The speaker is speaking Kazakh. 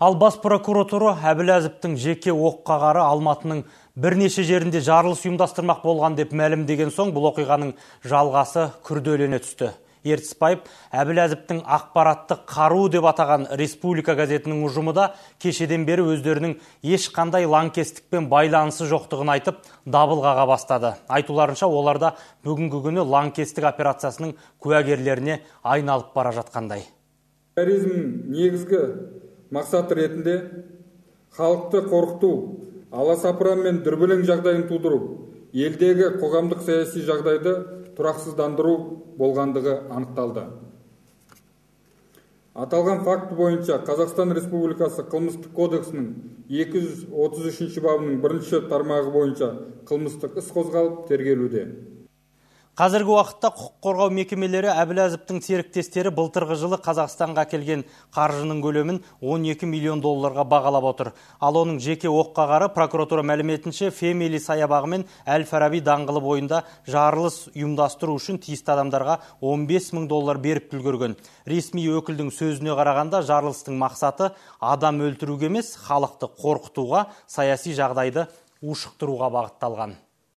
Ал бас прокуратура Әбіләзовтің жеке оққағары Алматының бірнеше жерінде жарылыс ұйымдастырмақ болған деп мәлімдеген соң, бұл оқиғаның жалғасы күрделене түсті. Ертісбаев Әбіләзовтің ақпаратты қару деп атаған «Республика» газетінің ұжымы да кешеден бері өздерінің ешқандай лаңкестікпен байланысы жоқтығын айтып, дабыл қаға бастады. Айтуларынша, олар да бүгінгі күні лаңкестік операциясының куәгерлеріне айналып бара жатқандай. Терроризмнің негізгі мақсаты ретінде халықты қорқыту, аласапыран мен дүрбелең жағдайын тудыру, елдегі қоғамдық саяси жағдайды тұрақсыздандыру болғандығы анықталды. Аталған факт бойынша Қазақстан Республикасы Қылмыстық кодексінің 233 бабының бірінші тармағы бойынша қылмыстық іс қозғалып, тергелуде. Қазіргі уақытта құқық қорғау мекемелері Әбіләзовтің серіктестері былтырғы жылы Қазақстанға келген қаржының көлемін 12 миллион долларға бағалап отыр. Ал оның жеке оққағары, прокуратура мәліметінше, Фэмили саябағы мен Әл-Фараби даңғылы бойында жарылыс ұйымдастыру үшін тиісті адамдарға 15 мың доллар беріп үлгерген. Ресми өкілдің сөзіне қарағанда, жарылыстың мақсаты адам өлтіруге емес, халықты қорқытуға, саяси жағдайды ушықтыруға бағытталған.